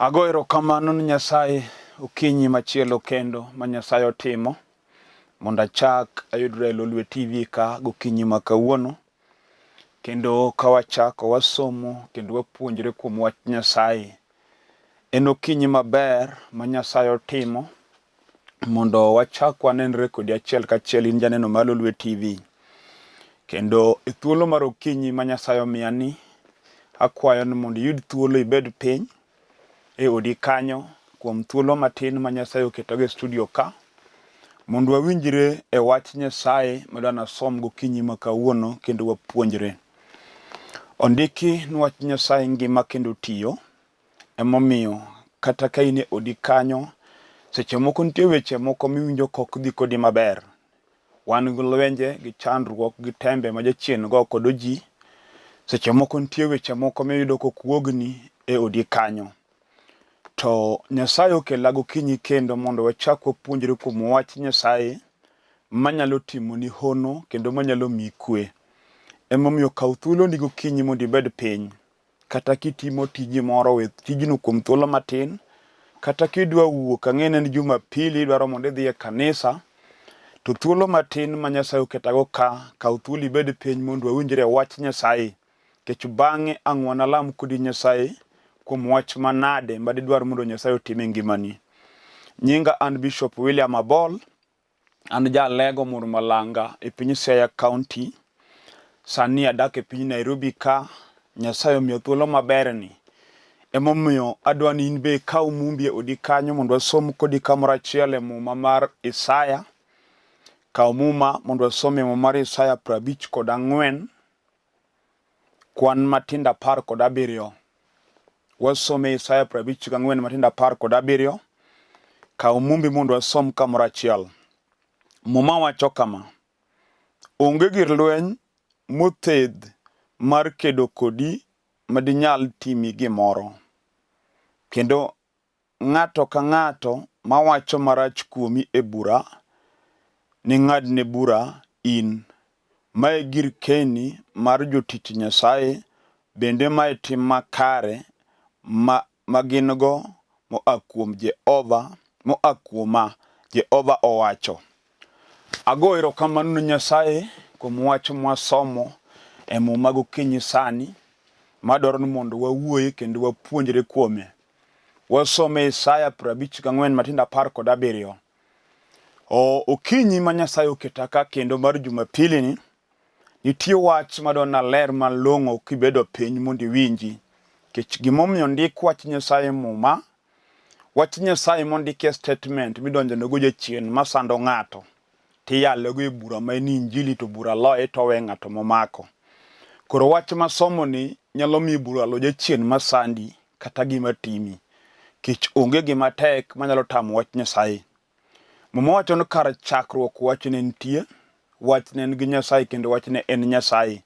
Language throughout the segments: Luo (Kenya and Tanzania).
Ago erokamano ni Nyasaye okinyi machielo kendo ma Nyasaye otimo mondo achak ayudre e Lolwe TV ka gokinyi ma kawuono kendo ka wachako wasomo kendo wapuonjre kuom wach Nyasaye. En okinyi maber ma Nyasaye otimo mondo wachak wanenre kodi achiel kachiel in janeno mar Lolwe TV. Kendo e thuolo mar okinyi ma Nyasaye omiya ni, akwayo ni mondo iyud thuolo ibed piny e odi kanyo kuom thuolo matin ma Nyasaye oketogo e studio ka mondo wawinjre e wach Nyasaye madwa nasom gokinyi ma kawuono kendo wapuonjre. Ondiki ni wach Nyasaye ngima kendo tiyo. Emomiyo kata ka in e odi kanyo, seche moko nitie weche moko miwinjo ka ok dhi kodi maber. Wan gi lwenje, gi chandruok, gi tembe ma jachien go kodo ji. Seche moko nitie weche moko miyudo ka ok wuogni e odi kanyo. To Nyasaye okela gokinyi kendo mondo wachak wapuonjre kuom wach Nyasaye manyalo timoni hono kendo manyalo miyi kwe. Emomiyo kaw thuoloni gokinyi mondo ibed piny. Kata kitimo tiji moro, we tijno kuom thuolo matin. Kata kidwa wuok, ang'e ni en Jumapili, idwaro mondo idhi e kanisa, to thuolo matin ma Nyasaye oketago ka, kaw thuolo ibed piny mondo wawinjre wach Nyasaye. Nikech bang'e ang' wanalam kodi Nyasaye kuom wach manade ma didwar mondo Nyasaye otim e ngimani. Nyinga an Bishop William Abol. An ja Alego Murmalanga e piny Siaya County. Sani adak e piny Nairobi ka. Nyasaye omiyo thuolo maberni. Emomiyo adwa ni in be ikaw mumbi e odi kanyo mondo wasom kodi kamoro achiel e muma mar Isaya. Kaw muma mondo wasom e muma mar Isaya 54 kwan matindo 17. Wasom e Isaya 54 matindo 17. Kaw mumbi mondo wasom kamoro achiel. Muma wacho kama, Onge gir lweny mothedh mar kedo kodi ma dinyal timi gimoro, kendo Ng'ato ka ng'ato mawacho marach kuomi e bura, ning'adne bura in. Ma e girkeni mar jotich Nyasaye, bende ma e tim makare ma, ma gin-go moa kuom Jehova, moa kuoma, Jehova owacho. Ago erokamano ne Nyasaye kuom wach mwasomo e Muma gokinyi sani, madwaro ni mondo wawuoye kendo wapuonjre kuome. Wasome Isaya 54 matindo 17. O, okinyi ma Nyasaye oketa ka kendo mar Jumapili ni, nitie wach madwa naler malong'o kibedo piny mondo iwinji. Nikech gimomiyo ndik wach Nyasaye e Muma, wach Nyasaye mondik e statement midonjonego jachien masando ng'ato. Tiyalego e bura ma en injili to bura loye to owe ng'ato momako. Koro wach masomoni nyalo miyo bura lo jachien masandi kata gima timi. Kech onge gima tek manyalo tamo wach Nyasaye. Muma wacho ni kar chakruok wach ne nitie, wach ne en gi Nyasaye kendo wach ne en Nyasaye.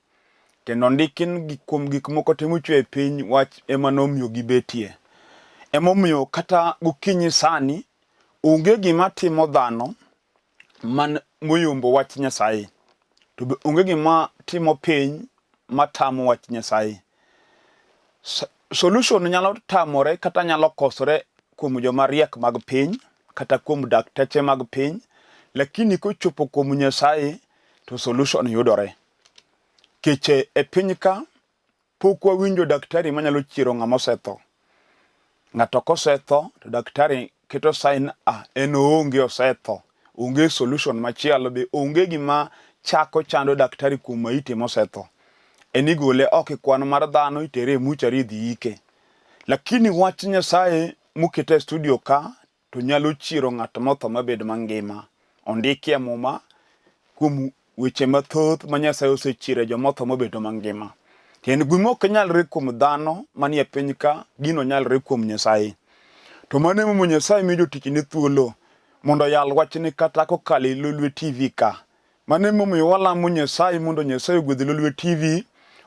Kendo ondiki ni kuom gik moko te mochwe e piny wach ema nomiyo gibetie. Emomiyo kata gokinyi sani onge gima timo dhano man moyombo wach Nyasaye. To be onge gima timo piny matamo wach Nyasaye. Solution nyalo tamore kata nyalo kosore kuom joma riek mag piny kata kuom dakteche mag piny, lakini kochopo kuom Nyasaye to solution yudore. Keche e piny ka Pok wawinjo daktari manyalo chiero ng'ama osetho. Ng'ato kosetho to daktari keto sign ah, en oonge osetho. Onge solution machielo be onge gima chako chando daktari kuom maiti mosetho. En igole oko e kwan mar dhano itere e muchari idhi ike. Lakini wach Nyasaye mokete e studio ka to nyalo chiero ng'at motho mabed mangima. Ondiki e Muma kuom weche mathoth ma Nyasaye osechiero jomotho mobedo mangima. Kendo gima ok nyalre kuom dhano manie piny ka, gino nyalre kuom Nyasaye. To mano emomiyo Nyasaye miyo jotichne thuolo mondo oyal wachne kata kokalo e Lolwe TV ka. Mano emomiyo walamo Nyasaye mondo Nyasaye ogwedh Lolwe TV,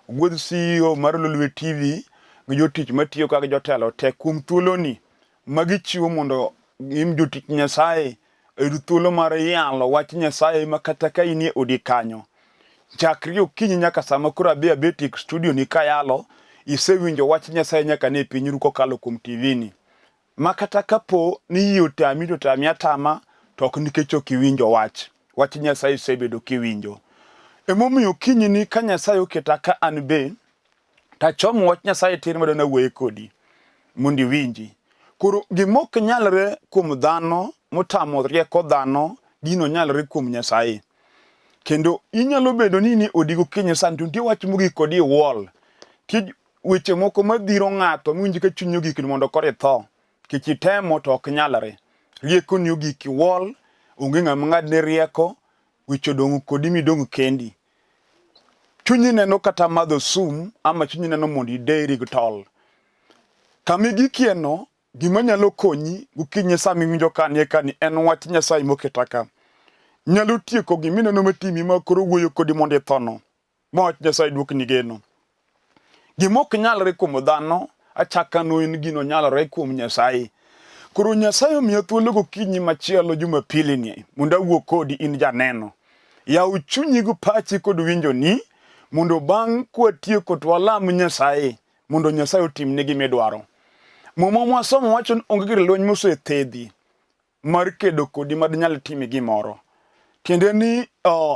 ogwedh CEO mar Lolwe TV gi jotich matiyo ka gi jotelo te kuom thuoloni ma gichiwo mondo gin jotich Nyasaye oyud thuolo mar yalo wach Nyasaye ma kata ka in e odi kanyo. Chakri okinyi nyaka sama koro abi abet e studio ni kayalo, isewinjo wach Nyasaye nyaka ne piny ru kokalo kuom TV ni. Ma kata kapo ni yie otami to otami atama to ok nikech ok iwinjo wach. Wach Nyasaye isebedo kiwinjo. Emomiyo okinyini ka Nyasaye oketa ka an be tachomo wach Nyasaye tir madwa nawuoye kodi mondo iwinji. Koro gima ok nyalre kuom dhano motamo rieko dhano, gino nyalre kuom Nyasaye. Kendo inyalo bedo ni ni odi gokinyi sani to nitie wach mogik kodi iwuol. Nitie weche moko madhiro ng'ato miwinj ka chunyi ogik ni mondo koro itho. Nikech itemo to ok nyalre. Riekoni ogik iwuol, onge ng'ama ng'adni rieko, weche odong' kodi midong' kendi. Chunyi neno kata madho sum ama chunyi neno mondo ideri gi tol. Kama igikieno, gima nyalo konyi gokinyi sama iwinjo ka nie kani en wach Nyasaye moketa ka. Nyalo tieko gima ineno matimi ma koro wuoyo kodi mondo ithono. Ma wach Nyasaye duokni geno. Gima ok nyalre kuom dhano, achaka no en gino nyalore kuom Nyasaye. Koro Nyasaye omiya thuolo gokinyi machielo Jumapili ni mondo awuo kodi in janeno. Yaw chunyi gi pachi kod winjoni mondo bang' kwatieko to walam Nyasaye mondo Nyasaye otimni gima idwaro. Muma mwasomo wacho ni onge gir lweny mosethedhi mar kedo kodi ma dinyal timi gimoro. Tiende ni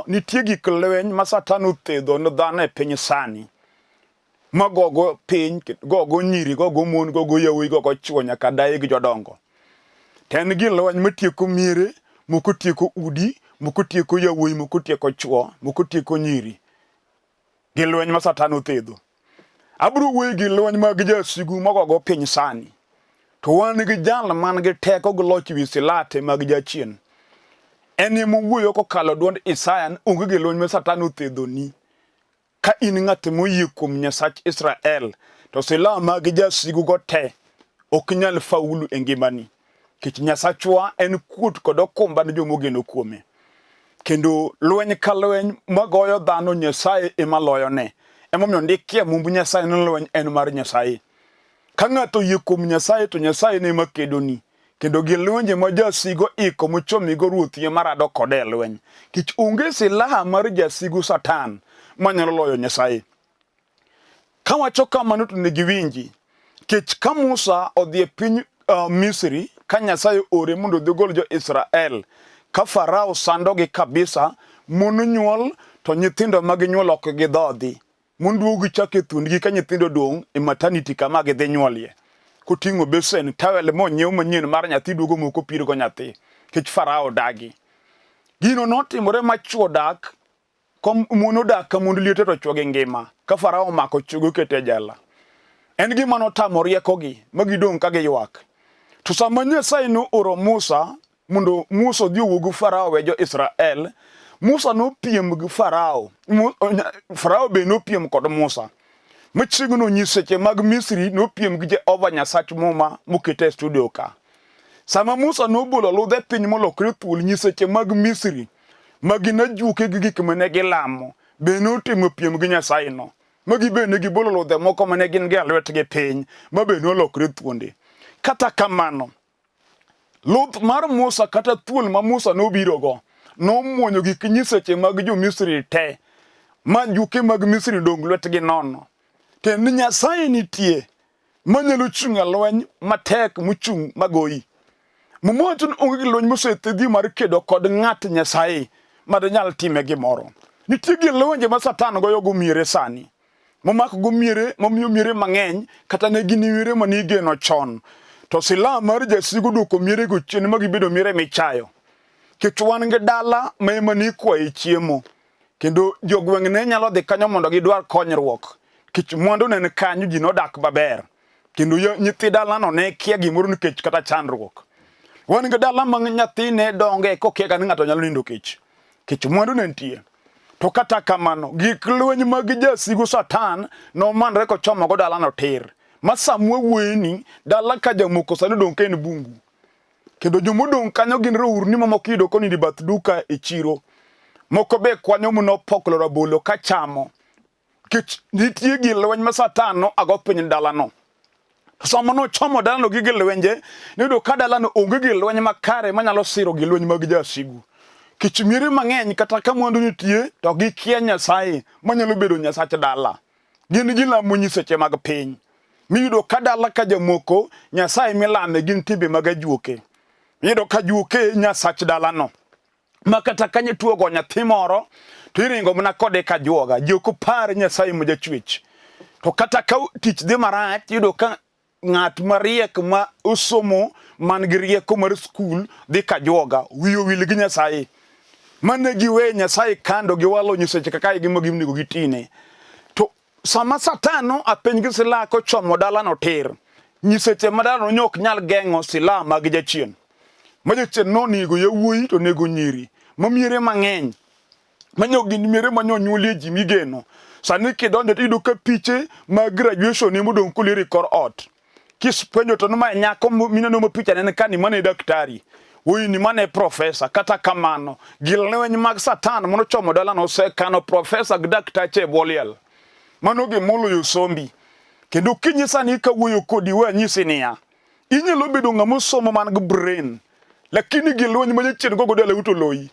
nitie gik lweny ma Satan othedho ne dhano e piny sani ma gogo piny, gogo nyiri, gogo mon, gogo yawuoyi, gogo chwo nyaka daye gi jodongo. To en gi lweny matieko miere, moko tieko udi, moko tieko yawuoyi, moko tieko chwo, moko tieko nyiri. Gi lweny ma Satan othedho. Abiro wuoyo gi lweny mag jasigu mogogo piny sani. To wan gi jal man gi teko gi loch wi silate mag jachien. En ema owuoyo kokalo dwond Isaya ni onge gi lweny ma Satan othedhoni. Ka in ng'at moyie kuom Nyasach Israel, to silaha mag jasigu go te ok nyal faulu e ngimani. Nikech Nyasachwa en kuot kod okumba ne joma ogeno kuome. Kendo lweny ka lweny magoyo dhano Nyasaye ema loyone. Emomiyo ondikie Mumb Nyasaye ni lweny en mar Nyasaye. Ka ng'ato oyie kuom Nyasaye to Nyasaye ne ema kedoni. Kendo gi lwenje ma jasigo iko mochomigo ruoth ema rado kode e lweny. Nikech onge silaha mar jasigu Satan manyalo loyo Nyasaye. Kawacho kamano to ne giwinji. Kech ka Musa odhi e piny Misri ka Nyasaye ore mondo odhi ogol jo-Israel, ka Farao sandogi kabisa, mon nyuol to nyithindo ma ginyuol ok gidhodhi. Mon duogo gichako e thundgi ka nyithindo odong' e maternity kama gidhi nyuolie. Koting'o besen, tawel monyiew manyien mar nyathi duogo moko pirgo nyathi, kech Farao dagi. Gino notimore ma chwo dak Mon odak ka mond liete to chwogi ngima, ka Farao omako chwogi okete e jela. En gima notamo riekogi ma gidong' ka giywak. To sama Nyasaye nooro Musa mondo Musa odhi owuo gi Farao we jo-Israel, Musa nopiem gi Farao. Farao be nopiem kod Musa. Machiegni nyiseche mag Misri nopiem gi Jehova Nyasach Muma mokete e studio ka. Sama Musa nobolo ludhe piny molokre thuol, nyiseche mag Misri ma gin ajuoke gi gik mane gilamo be notimo piem gi Nyasaye no. Ma gibe ne gibolo ludhe moko mane gin gi e lwetgi piny ma be nolokre thuonde. Kata kamano, luth mar Musa kata thuol ma Musa nobirogo nomuonyo gik nyiseche mag jo-Misri te ma juke mag Misri dong' lwetgi nono. Tiende ni Nyasaye nitie manyalo chung' e lweny matek mochung' magoyi. Muma wacho ni onge gi lweny mosethedhi mar kedo kod ng'at Nyasaye ma dinyal time gimoro. Nitie gi lwenje ma Satan goyogo miere sani. Momakogo miere, momiyo miere mang'eny kata ne gin miere mane igeno chon. To silaha mar jasigu duoko mierego chien ma gibedo miere michayo. Nikech wan gi dala ma ema ne ikwaye chiemo. Kendo jogweng' ne nyalo dhi kanyo mondo gidwar konyruok. Nikech mwandu ne ni kanyo, ji nodak maber. Kendo nyithi dalano ne kia gimoro nikech kata chandruok. Wan gi dala ma nyathi ne donge kokia ka ni ng'ato nyalo nindo kech. Kech mwandu ne nitie. To kata kamano, gik lweny mag jasigu Satan nomanre kochomogo dalano tir. Ma samwa wuoyeni, dala ka jamoko sani odong' ka en bungu. Kendo jomodong' kanyo gin rourni mamoko iyudo konindo e bath duka e chiro. Moko be kwanyo mana opoklo rabolo ka chamo. Nikech nitie gi lweny ma Satan noago piny dalano. To sama nochomo dalano gi lwenje, noyudo ka dalano onge gi lweny makare manyalo siro gi lweny mag jasigu. Kech miere mang'eny kata ka mwandu nitie to gikia Nyasaye manyalo bedo Nyasach dala. Gin gilamo nyiseche mag piny. Miyudo ka dala ka jamoko, Nyasaye milame gin timbe mag ajuoke. Iyudo ka ajuoke nyasach dalano. Ma kata ka nyetuo go nyathi moro, to iringo mana kode ka juoga. Ji ok opar Nyasaye ma jachwech. To kata ka tich dhi marach, iyudo ka ng'at mariek ma osomo man gi rieko mar skul dhi ka juoga, wiye owil gi Nyasaye. Mane giwe Nyasaye kando giwalo nyiseche kaka gima ginego gitine. To sama Satan no apiny gi silaha kochomo dalano tir, nyiseche ma dalano nyo ok nyal geng'o silaha mag jachien. Ma jachien nonego yawuoyi to nego nyiri, ma miere mang'eny. Manyo gin miere manyo nyuolie ji migeno. Sani kidonjo to iyudo ka piche mag graduation ema odong' kolier e kor ot. Kispenjo to ma nyako mineno ma picha nene kani mane daktari. Wuoyi mane profesa. Kata kamano, gi lweny mag Satan mano chomo dalano osekano profesa gi daktache e bwo liel. Mano gimoloyo sombi. Kendo kinyi sani kawuoyo kodi we anyisi niya, inyalo bedo ng'ama osomo man gi brain, lakini gi lweny ma jachien gogo dalau to loyi.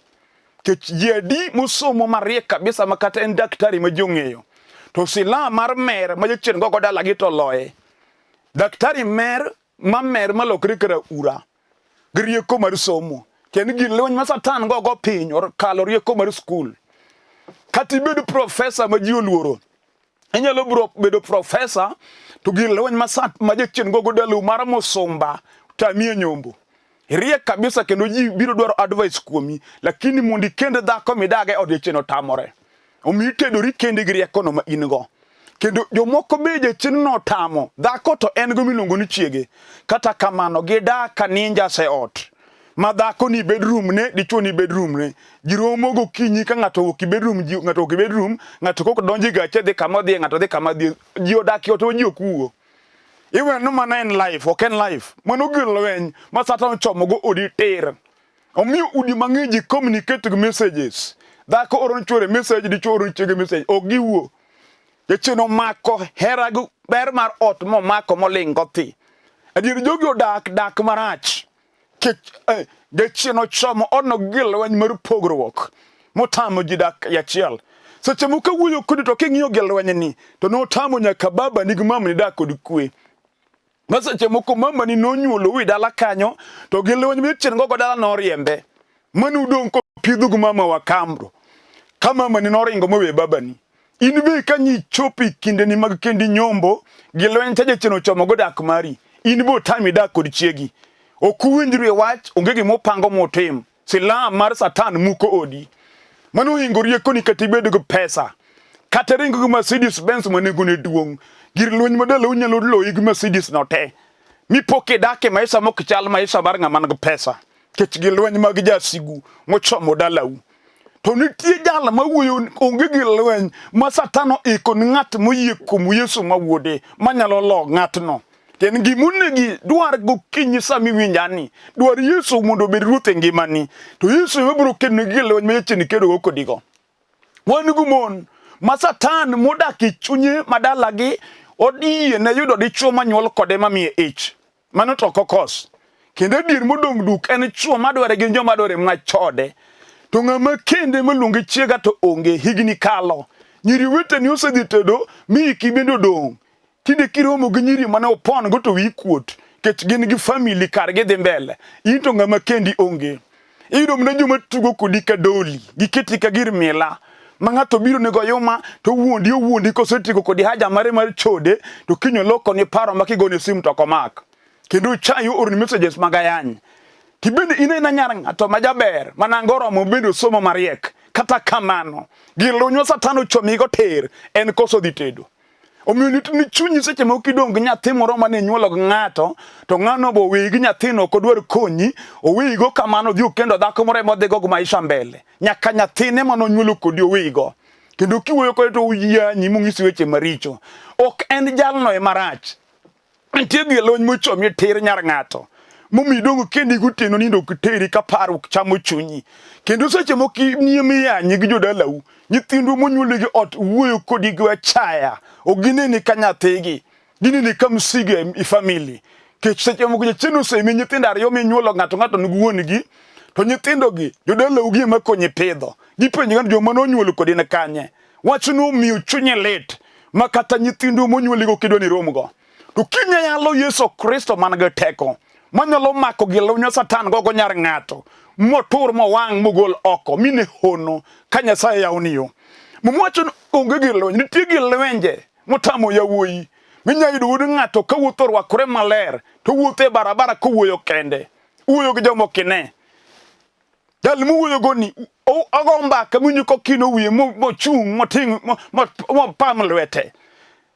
Kech ji adi mosomo mariek kabisa ma kata en daktari ma ji ong'eyo. To silaha mar mer ma jachien gogo dalagi to loye. Daktari mer ma mer malokre kara ura gi rieko mar somo. Tiende gi lweny ma Satan gogo piny okalo rieko mar skul. Kata ibed profesa ma ji oluoro, inyalo bro bedo profesa to gi lweny ma sat ma jachien gogo dalau mar musumba tami e nyombo. Iriek kabisa kendo ji biro dwaro advice kuomi, lakini mondo ikend dhako midage od jachien otamore. Omiyo itedori kendi gi riekono ma in go. Kendo jomoko be jachien notamo dhako to en go miluongo ni chiege. Kata kamano gidak ka ninjas e ot. Ma dhako ni bedroom ne, dichuo ni bedroom ne. Ji romo gokinyi ka ng'ato owuok e bedroom, ji ng'ato owuok e bedroom, ng'ato kok donjo e gache dhi kama odhiye, ng'ato dhi kama odhiye. Ji odak e ot ma ji ok wuo. Iweno mana en life, ok en life. Mano gir lweny ma Satan ochomo go odi tir. Omiyo udi mang'eny ji communicate gi messages. Dhako oro ne chuore message, dichuo oro ne chiege message. Ok giwuo. Jachien omako hera gi ber mar ot momako moling' go thi. Adier jogi odak dak marach. Kech jachien ochomo odno gi lweny mar pogruok motamo ji dak e achiel. Seche moko awuoyo kodi to king'iyo gi lwenyni to notamo nyaka babani gi mamani dak kod kwe. Ma seche moko mamani nonyuolou e dala kanyo to gi lweny michien gogo dala noriembe. Mane udong' kopidhu gi mama wa kambro. Ka mamani noringo mowe babani. In be ka nyichopo e kindeni mag kendi nyombo gi lweny cha jachien ochomo go dak mari. In be otami dak kod chiegi. Ok uwinjru e wach, onge gima upango mutim. Silaha mar Satan muko odi. Mano ohingo riekoni kata ibed gi pesa. Kata ring gi Mercedes Benz ma nengone duong'. Gir lweny ma dalau nyalo loyi gi Mercedes no te. Mipo kidak e maisha mok chal maisha mar ng'ama nigi pesa. Kech gi lweny mag jasigu mochomo dalau. To nitie jal ma wuoyo onge gi lweny ma Satan oiko ni ng'at moyie kuom Yesu ma wuode manyalo lo ng'atno. En gima onegi dwar gokinyi sama iwinjani. Dwar Yesu mondo obed ruoth e ngimani. To Yesu ema biro kedo gi lweny ma jachien kedogo kodigo. Wan gi mon ma Satan modak e chunye ma dalagi odiyie ne yudo dichwo manyuol kode mamiye ich. Mano to ok okos. Kendo adier modong' duk en chwo madware gin joma dware mana chode. To ng'ama kende maluonge chiega to onge, higni kalo. Nyiri weteni osedhi tedo mi iki bende odong'. Tinde kiromo gi nyiri mane opon go to wiyi kuot kech gin gi family kargi dhi mbele. In to ng'ama kendi onge. Iyudo mana joma tugo kodi ka doli, giketi ka gir mila. Ma ng'ato biro nego yuma to owuondi owuondi kosetieko kodi haja mare mar chode to kiny olokoni paro ma kigone sim to ok omak. Kendo ochayi ooroni messages mag ayany. Tibende in aina nyar ng'ato ma jaber ma nanga oromo bende osomo mariek. Kata kamano, gir lweny ma Satan ochomigo tir en koso dhi tedo. Omiyo ni chunyi seche moko idong' gi nyathi moro mane inyuolo gi ng'ato to ng'ano bo oweyi gi nyathino ok odwar konyi oweyigo kamano odhi okendo dhako moro ema odhigo gi maisha mbele nyaka nyathine mane onyuolo kodi oweyigo kendo kiwuoyo kode to oyanyi mong'isi weche maricho ok en jalno ema rach Nitie gi lweny mochomi tir nyar ng'ato momiyo idong' kendi gotieno nindo ok teri ka parruok chamo chunyi. Kendo seche moko nie miyanyi gi jodalau, nyithindu monyuoli gi ot wuoyo kodi gi achaya, ok gineni ka nyathigi, gineni ka msigo e family. Kech seche moko jachien osemi nyithindo ariyo minyuolo ng'ato ng'ato nigi wuon-gi, to nyithindogi jodalau gi ema konyi pidho. Gipenjo ng'ato joma nonyuolo kodi ni kanye. Wachno omiyo chunye lit ma kata nyithindu monyuoligo kidwa ni romgo. To kiny yalo Yesu Kristo man gi teko manyalo mako gi lweny Satan gogo nyar ng'ato motur mowang' mogol oko mine hono ka Nyasaye yawoni yo. Muma wacho ni onge gi lweny, nitie gi lwenje motamo yawuoyi. Minya yudo wuod ng'ato kawuotho orwakore maler to owuotho e barabara kowuoyo kende, wuoyo gi joma ok ine. Jal muwuoyogo ni ogo mbaka miwinjo kokino wiye mochung' moting' mopam lwete.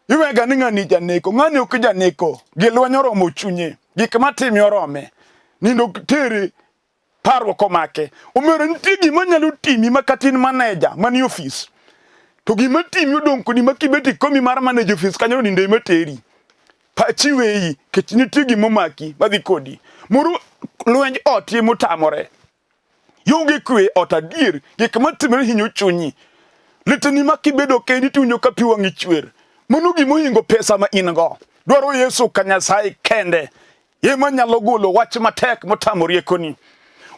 Iwega ni ng'ani janeko, ng'ani ok janeko. Gi lweny oromo chunye, gik matime orome. Nindo tere, parruok omake. Omera nitie gima nyalo timi ma kata in maneja manie ofis. To gima timi odong' kodi ma kibet e komi mar maneja ofis kanyo nindo ema teri. Pachi weyi, kech nitie gima omaki madhi kodi. Moro lwenj ot ema otamore. Ionge kwe ot adier, gik matimore hinyo chunyi. Litni ma kibedo kendi tiwinjo ka pi wang'i chwer. Mano gima ohingo pesa ma in go. Dwaro Yesu ka Nyasaye kende ema nyalo golo wach matek motamo riekoni.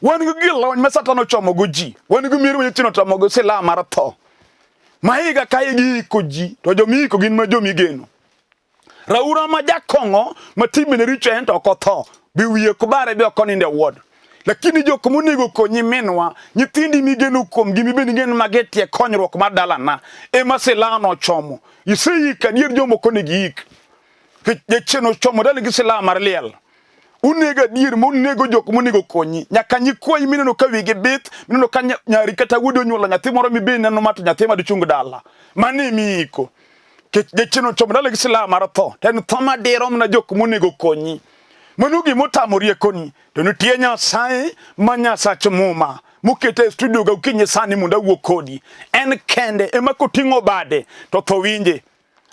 Wan gi gir lweny ma Satan ochomogo ji. Wan gi mier ma jachien ochomogo silaha mar tho. Ma higa ka higa iiko ji, to joma iiko gin ma joma igeno. Raura ma jakong'o ma timbene richo en to ok otho, be wiye ok bare be ok onindo e ward. Lakini jok monego konyi minwa, nyithindi migeno kuomgi mibende igeno ma gitie konyruok mar dalana, ema silaha nochomo. Iseyik adier jomoko onego iyik. Jachien ochomo dala gi silaha mar liel. Unego adier ma unego jok monego konyi. Nyaka nyikwayi mineno ka wigi bith, mineno ka nyari kata wuodi onyuolo nyathi moro mibe ineno ma to nyathi ma dichung dala. Mano emiiko. Jachien ochomo dala gi silaha mar tho. To en tho madirom na jok monego konyi. Mano gima otamo riekoni. To nitie Nyasaye ma Nyasach Muma mokete e studio ga okinyi sani mondo awuo kodi. En kende ema koting'o bade to tho winje.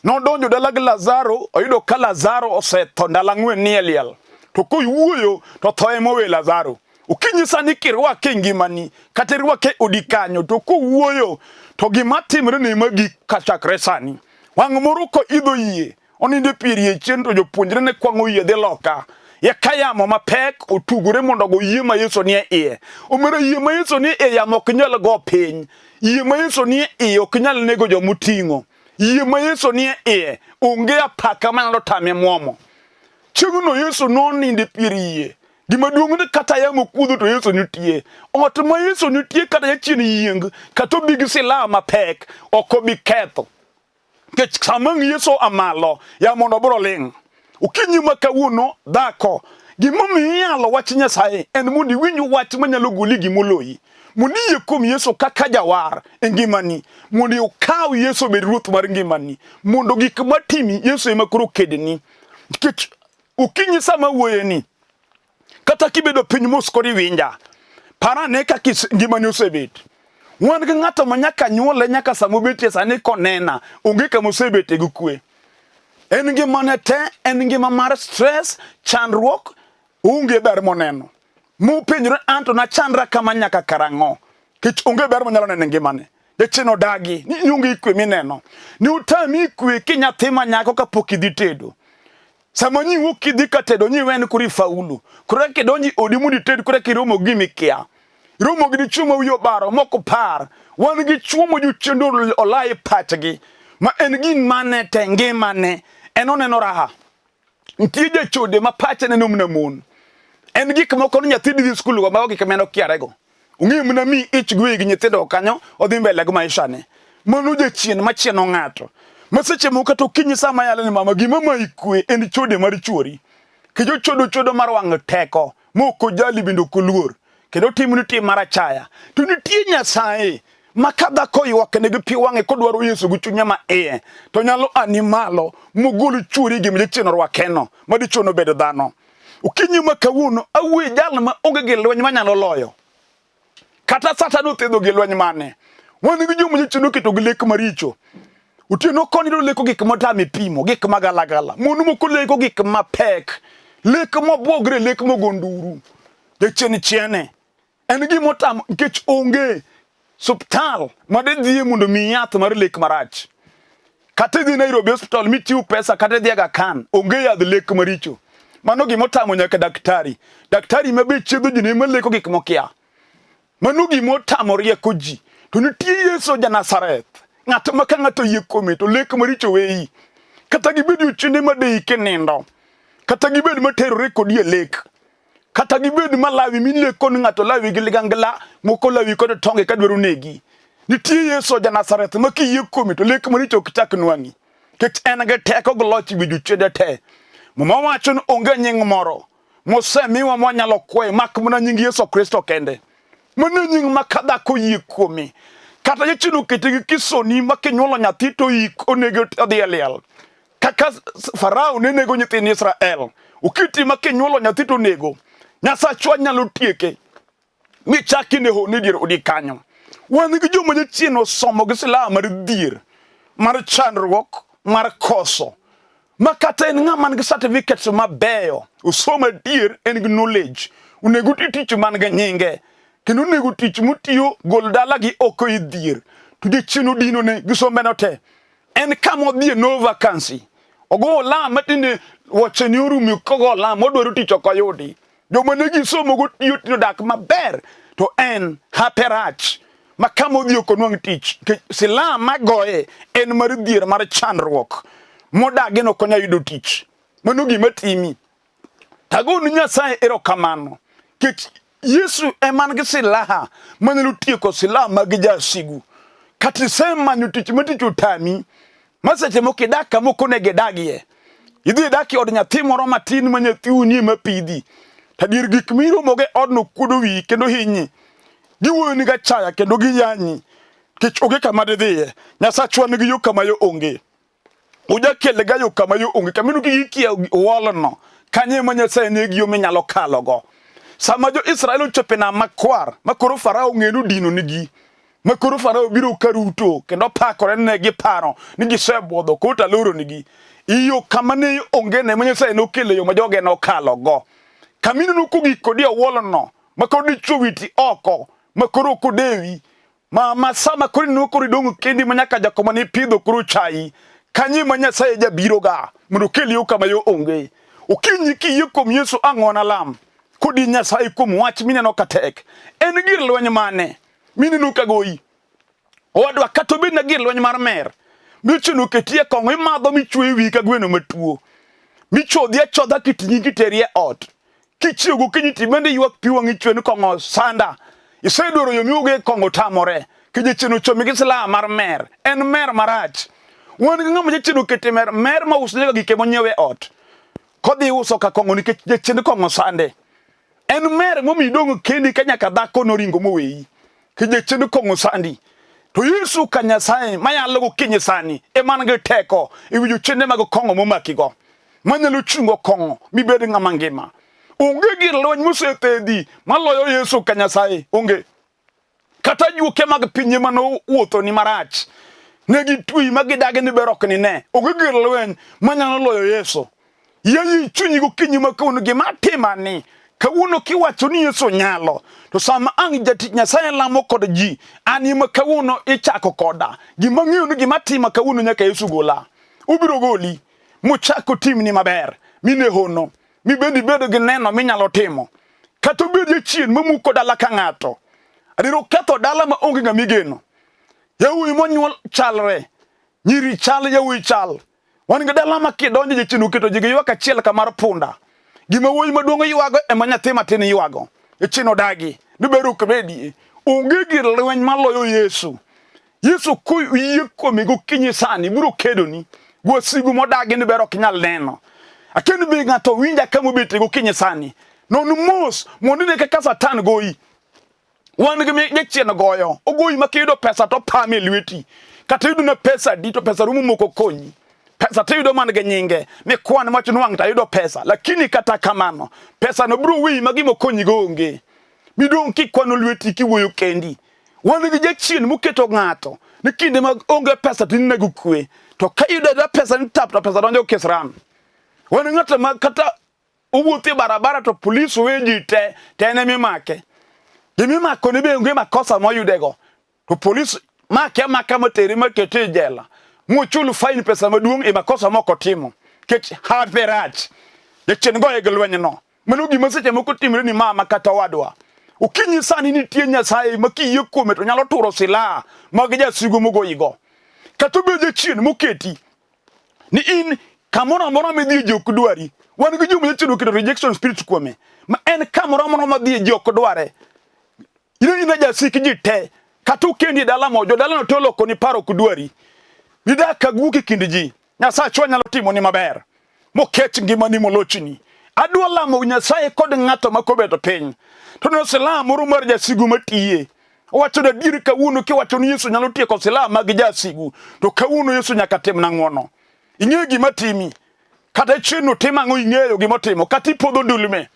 Nodonjo dala gi Lazaro, oyudo ka Lazaro osetho ndalo ang'wen nie liel. To kowuoyo to tho ema owe Lazaro. Okinyi sani kirwake e ngimani kata irwake e odi kanyo to kowuoyo to gima timre ne ema gik kachakre sani. Wang' moro koidho yie, onindo e pier yie chien to jopuonjre ne kwang'o yie dhi loka. Eka yamo mapek otugore mondo ogo yie ma Yesu nie iye. Omera yie ma Yesu nie iye yamo ok nyal go piny. Yie ma Yesu nie iye ok nyal nego joma oting'o. Yie ma Yesu nie iye onge apaka manyalo tame mwomo. Chieng'no Yesu nonindo e pier yie. Gima duong' ni kata yamo kudho to Yesu nitie. Ot ma Yesu nitie kata jachien yieng, kata obi gi silaha mapek, ok obi ketho. Nikech sama ang' Yesu oa malo, yamono biro ling'. Okinyi ma kawuono, dhako, gimomiyo iyalo wach Nyasaye en mondo iwinj wach manyalo goli gimoloyi. Mondo iyie kuom Yesu kaka jawar e ngimani, mondo ikaw Yesu obed ruoth mar ngimani, mondo gik matimi Yesu ema koro kedni. Nikech okinyi sama wuoyeni, kata kibedo piny mos kod iwinja, par ane kaka ngimani osebet. Wan gi ng'ato ma nyaka nyuole nyaka sama obetie sani konena, onge kama osebete gi kwe. En ngimane te, en ngima mar stress, chandruok, onge ber moneno. Mopenjore anto nachandra kama nyaka karang'o? Kech onge ber monyalo neno e ngimane. Jachien odagi ni ionge kwe mineno. Ni otami kwe kinyathi ma nyako kapok idhi tedo. Sama nyi wuok kidhi ka tedo nyi wen koro ifaulu. Koro kidonji odi mondo ited koro kiromo gi mikia. Iromo gi dichuo ma wiye obaro mok opar. Wan gi chuo ma jochiende olayi pachgi ma en gimane te ngimane en oneno raha. Nitie jachode ma pache neno mana mon. En gik moko ni nyathi dhi skul go mago gik ma en okiarego. Ong'eyo mana mi ich gi wegi nyithindo kanyo odhi mbele gi maisha ne. Mano jachien machieno ng'ato. Ma seche moko kata okinyi sama yalo ni mama gima mayi kwe en chode mar chuori. Kendo chodo chodo mar wang' teko ma ok ojali bende ok oluor. Kendo timoni tim mar achaya. To nitie Nyasaye ma ka dhako ywak ne gi pi wang'e kodwaro Yesu gi chunye ma iye to nyalo ani malo mogol chuori gima jachien orwakeno ma dichuo nobedo dhano. Okinyi ma kawuono awuoye jal ma onge gi lweny manyalo loyo. Kata Satan othedho gi lweny mane. Wan gi joma jachien oketo gi lek maricho. Otieno koni to leko gik motame pimo, gik magalagala. Mon moko leko gik mapek. Lek mobwogre, lek mogo nduru. Jachien chiene. En gima otamo nikech onge suptal ma didhiye mondo omiyi yath mar lek marach. Kata idhi Nairobi Hospital michiw pesa kata idhi Aga Khan, onge yadh lek maricho. Mano gima otamo nyaka daktari. Daktari ma be chiedho ji ne ema leko gik mokia. Mano gima otamo rieko ji. To nitie Yesu ja Nazareth, ng'at ma ka ng'ato oyie kuome to lek maricho weyi. Kata gibed jochiende madeyi kinindo, kata gibed materore kodi e lek, kata gibed malawi mileko ni ng'ato lawi gi ligangla, moko lawi kod tonge ka dwaro negi. Nitie Yesu ja Nazareth ma kiyie kuome to lek maricho ok chak nwang'i. Nikech en gi teko gi loch ewi jochiende te. Muma wacho ni onge nying moro mosemiwa mwanyalo kwaye mak mana nying Yesu Kristo kende. Mano e nying ma ka dhako oyie kuome, kata jachien okete gi kisoni ma kinyuolo nyathi to ik onego odhi e liel. Kaka Farao ne nego nyithind Israel, oketi ma kinyuolo nyathi to onego. Nyasachwa nyalo tieke michak ine honni dier odi kanyo. Wan gi joma jachien osomo gi silaha mar dhier, mar chandruok, mar koso. Ma kata en ng'ama man gi certificates mabeyo, osomo adier, en gi knowledge, onego oti tich man gi nyinge, kendo onego tich motiyo gol dala gi oko e dhier. To jachien odinone gi sombeno te. En kama odhiye no vacancy. Ogo olam matinde wuoche ni orumo kogo olam odwaro tich ok oyudi. Joma ne gisomo go tiyo tiyo dak maber to en hape rach ma kama odhi ok onwang' tich. Nikech silaha magoye en mar dhier mar chandruok modagi no ok onyal yudo tich. Mano gima timi. Tagonu Nyasaye erokamano nikech Yesu ema nigi silaha manyalo tieko silaha mag jasigu. Kata isemanyo tich ma tich otami, ma seche moko idak kama ok onego idagie. Idhi idak e od nyathi moro matin ma nyathiu ni ema pidhi. To adier gik miromogo e odno kuodo wiyi kendo hinyi. Giwuoyoni gachaya kendo giyanyi nikech onge kama didhiye. Nyasachwa nigi yo kama yo onge. Ojakelega yo kama yo onge, kama inuki gikia wolno, kanyo ema Nyasaye nigi yo minyalo kalogo. Sama jo-Israel ochopo e nam makwar, ma koro Farao ong'e ni odino nigi, ma koro Farao biro karuto kendo pakore ne giparo ni gisebwodho koro taloro nigi. Iyo kama ne onge ne ma Nyasaye nokelo yo ma joge nokalogo. Kama ineno kogik kodi e wolno, ma koro dichwo witi oko, ma koro ok odewi, Ma, ma sama koro ineno koro idong' kendi ma nyaka jakoma ne ipidho koro chayi. Kanyo ema Nyasaye jabiroga mondo okel yo kama yo onge. Okinyi kiyie kuom Yesu ang'o nalam kodi Nyasaye kuom wach mineno ka tek. En gir lweny mane mineno ka goyi? Owadwa kata obed na gir lweny mar mer michuno oketie kong'o imadho michwe e wiyi ka gweno matuo. Michodhi achodha kiting'i kiteri e ot. Kichiew gokinyi to ibende ywak pi wang'i chwe ni kong'o sanda. Isedwaro yo miwuoge kong'o tamore. Ke jachien ochomi gi silaha mar mer. En mer marach. Wan gi ng'ama jachien okete mer, mer ma uso nyaka gike monyiew e ot. Kodhi uso ka kong'o nikech jachien kong'o sande. En mer momiyo idong' kendi ka nyaka dhako noringo moweyi. Ke jachien kong'o sandi. To Yesu ka Nyasaye mayalo gokinyi sani ema nigi teko e wi jochiende mag kong'o momakigo. Manyalo chungo kong'o mibed ng'ama ngima. Onge gir lweny mosethedhi maloyo Yesu ka Nyasaye. Onge. Kata juoke mag pinye mane owuothoni marach ne gitweyi ma gidagi ni ber ok nine. Onge gir lweny manyalo loyo Yesu. Yie chunyi gokinyi ma kawuono gima timani kawuono kiwacho ni Yesu nyalo to sama ang' jatich Nyasaye lamo kod ji an ema kawuono ichako koda gima ng'eyo ni gima tima kawuono nyaka Yesu gola obiro goli mochak otimni maber mine hono mibed ibedo gi neno minyalo timo kata obed jachien mamuko dala ka ng'ato adier oketho dala ma onge ng'ama igeno yawuoyi monyuol chalre nyiri chal yawuoyi chal Wan gi dala ma kidonjo jachien oketo ji gi ywak achiel ka mar punda. Gima wuoyi maduong' ywago ema nyathi matin ywago. Jachien odagi ni ber ok bedie. Onge gir lweny maloyo Yesu. Yesu koyie kuome gokinyi sani biro kedoni. Wasigu modagi ni ber ok nyal neno. Akia ni be ng'ato winja kama obetie gokinyi sani. Non mos mondo ine kaka Satan goyi. Wan gi jachien goyo, ogoyi ma kiyudo pesa to pami e lweti. Kata iyudo na pesa adi to pesa rumo moko konyi. Pesa to iyudo man gi nyinge, mikwan mach nwang' to ayudo pesa. Lakini kata kamano, pesa no biro weyi ma gima okonyi go onge. Midong' kikwano lweti kiwuoyo kendi. Wan gi jachien moketo ng'ato ni kinde mag onge pesa to inego kwe. To ka iyudo ayuda pesa ni tap to pesa donjo kisran. Wan ng'ato ma kata owuotho e barabara to polis owe ji te to en ema imake. Gima imako ne be onge makosa moyudego. To polis make amaka matere makete e jela. Mochul fine pesa maduong' e makosa mok otimo. Nikech hape rach. Jachien goye gi lwenyno. Mano gima seche moko timre ni mama kata owadwa. Okinyi sani nitie Nyasaye ma kiyie kuome to nyalo turo silaha mag jasigu mogoyigo. Kata obed jachien moketi. Ni in kamoro amora midhiye ji ok dwari. Wan gi joma jachien oketo rejection spirit kuome. Ma en kamoro amora madhiye ji ok dware. In in jasik ji te. Kata okendi e dala mo, jodalano te olokoni paro ok dwari. Idak ka guok e kind ji. Nyasachwa nyalo timoni maber. Mokech ngimani molochni. Adwa lamo Nyasaye kod ng'ato ma kobeto piny. To ne silaha moro mar jasigu matiye. Owacho ni adier kawuono kiwacho ni Yesu nyalo tieko silaha mag jasigu, to kawuono Yesu nyaka timna ng'wono. Ing'eyo gima timi. Kata chien otimo ang'o ing'eyo gima otimo. Kata ipodho ndulme.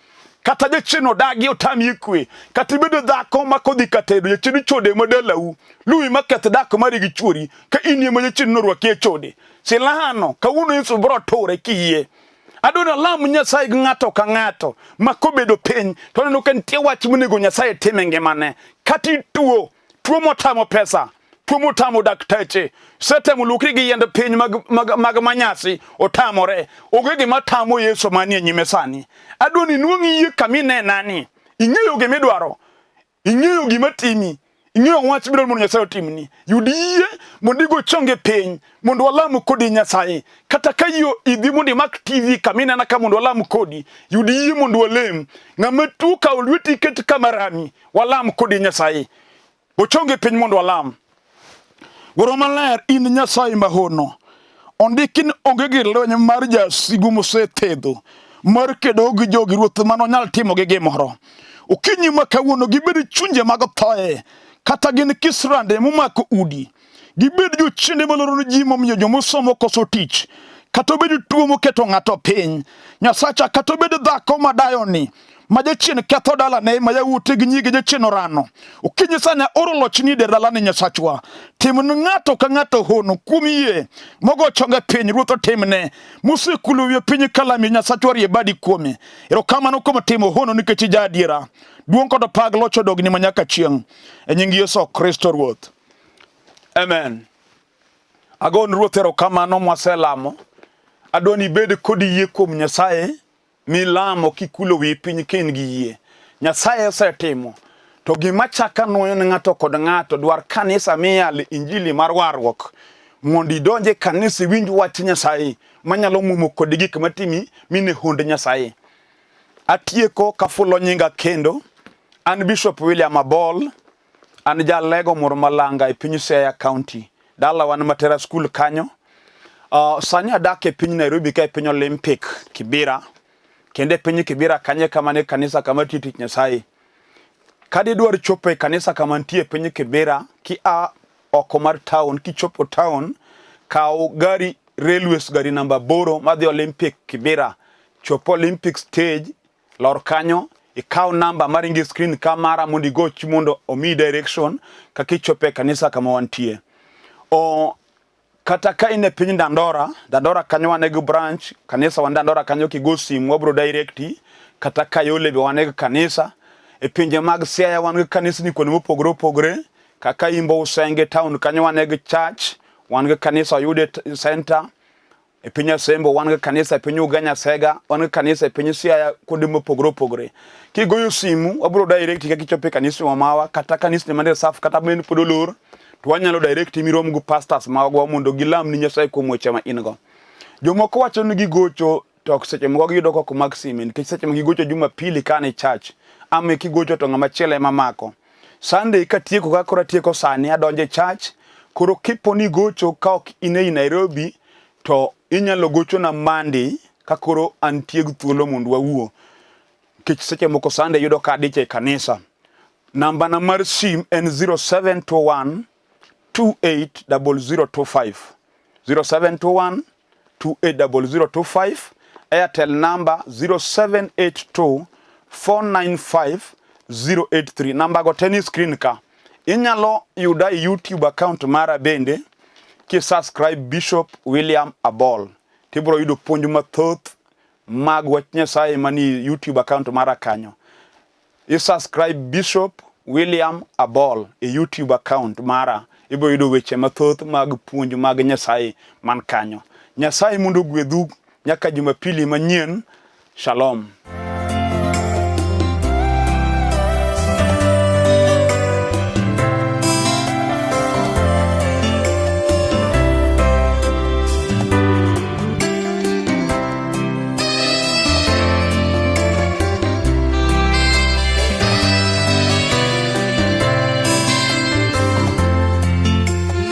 Kata jachien odagi otami e kwe. Kata ibedo dhako ma kodhi ka tedo jachien chode ma dalau. Luwi ma keth dak mari gi chuori ka in ema jachien norwaki e chode. Silahano kawuono Yesu biro ture kiyie. Adwa alam Nyasaye gi ng'ato ka ng'ato ma kobedo piny to aneno ka nitie wach monego Nyasaye tim e ngimane. Kata ituo, tuo motamo pesa, tuo motamo dakteche, setemo luokri gi yiend piny mag, mag, mag manyasi otamore. Onge gima tamo Yesu manie nyime sani. Adwa ni inuang' yie kama inenani. Ing'eyo gima idwaro. Ing'eyo gima timi. Ing'eyo wach biro mondo Nyasaye otimni. Yud yie mondo igo chonge piny mondo walam kodi Nyasaye. Kata ka yo idhi mondo imak TV kama inena ka mondo walam kodi. Yud yie mondo walem. Ng'ama tuo kaw lweti iket kama rami. Walam kodi Nyasaye. Ochonge piny mondo walam. Wuoro maler in Nyasaye mahono. Ondiki ni onge gir lweny mar jasigu mosethedho mar kedo gi jogi ruoth mano nyal timo gi gimoro. Okinyi ma kawuono gibed chunje mag thoye kata gin kisrande momako udi. Gibed jochiende maloro ne ji momiyo jomosomo koso tich. Kata obed tuo moketo ng'ato piny. Nyasacha kata obed dhako madayoni ma jachien ketho dalane ma yawuote gi nyige jachien orano. Okinyi sani aoro lochni e dalane Nyasachwa. Tim ne ng'ato ka ng'ato hono kuom yie mogo chonge piny Ruoth otimne. Mosekulo wiye piny kalami Nyasachwa rie badi kuome. Erokamano kuom timo hono nikech ija adiera. Duong' kod pag loch odogni ma nyaka chieng'. E nying Yesu Kristo Ruoth. Amen. Agon Ruoth erokamano mwaselamo. Adwa ni ibed kod yie kuom Nyasaye milamo kikulo wiyi piny ka in gi yie. Nyasaye osetimo. To gima chaka nwoyo ne ng'ato kod ng'ato, dwar kanisa miyale injili mar warruok mondo idonj e kanisa iwinj wach Nyasaye manyalo mumo kod gik matimi mine hond Nyasaye. Atieko kafulo nyinga kendo. An Bishop William Abol, an jalego moro malanga e piny Siaya County. Dalawa ni Matera School kanyo. Sani adak e piny Nairobi ka e piny Olympic Kibera. Kendo e piny Kibera kanyo e kama ne kanisa kama tiyo tich Nyasaye. Ka didwar chopo e kanisa kama nitie e piny Kibera, ki a oko mar town, kichopo town, kaw gari railways gari namba 8 madhi Olympic Kibera. Chop Olympic stage, lor kanyo, ikaw namba maringo e screen ka mara mondo igoch mondo omiyi direction kaka ichopo e kanisa kama wantie. O, kata ka in e piny Dandora, Dandora kanyo wan gi branch, kanisa wan Dandora kanyo kigo simu wabro directi, kata Kayole be wan gi kanisa. E pinje mag Siaya wan gi kanisni kuonde mopogore opogore, kaka Imbo Usenge town kanyo wan gi church, wan gi kanisa Oyude center, E piny Asembo wan gi kanisa, e piny Ugenya Sega wan gi kanisa, e piny Siaya kuonde mopogore opogore. Kigoyo simu wabiro direct kaka ichopo e kanisni mawa kata kanisni manie saf kata men pod olor to wanyalo direct mirom gi pastors magwa mondo gilam ni Nyasaye kuom weche ma in go. Jomoko wacho ni gigocho to seche moko giyudo kok mak sime nikech seche ma gigocho Jumapili ka an e church ama kigocho to ng'ama chielo ema mako. Sunday katieko ka koro atieko sani adonjo e church koro kipo ni gocho ka ok in ei Nairobi to inyalo gochona Monday ka koro antie gi thuolo mondo wawuo nikech seche moko Sunday yudo ka adich e kanisa. Nambana mar sim en 0721 280025 0721 280025 Airtel number 0782 495 083 namba go te ni screen ka inyalo yuda e YouTube account mara bende ki subscribe Bishop William Abol tibiro yudo puonj mathoth mag wach Nyasaye manie YouTube account mara kanyo I subscribe Bishop William Abol e YouTube account mara, ibiro yudo weche mathoth mag puonj mag Nyasaye man kanyo. Nyasaye mondo ogwedhu nyaka Jumapili manyien. Shalom.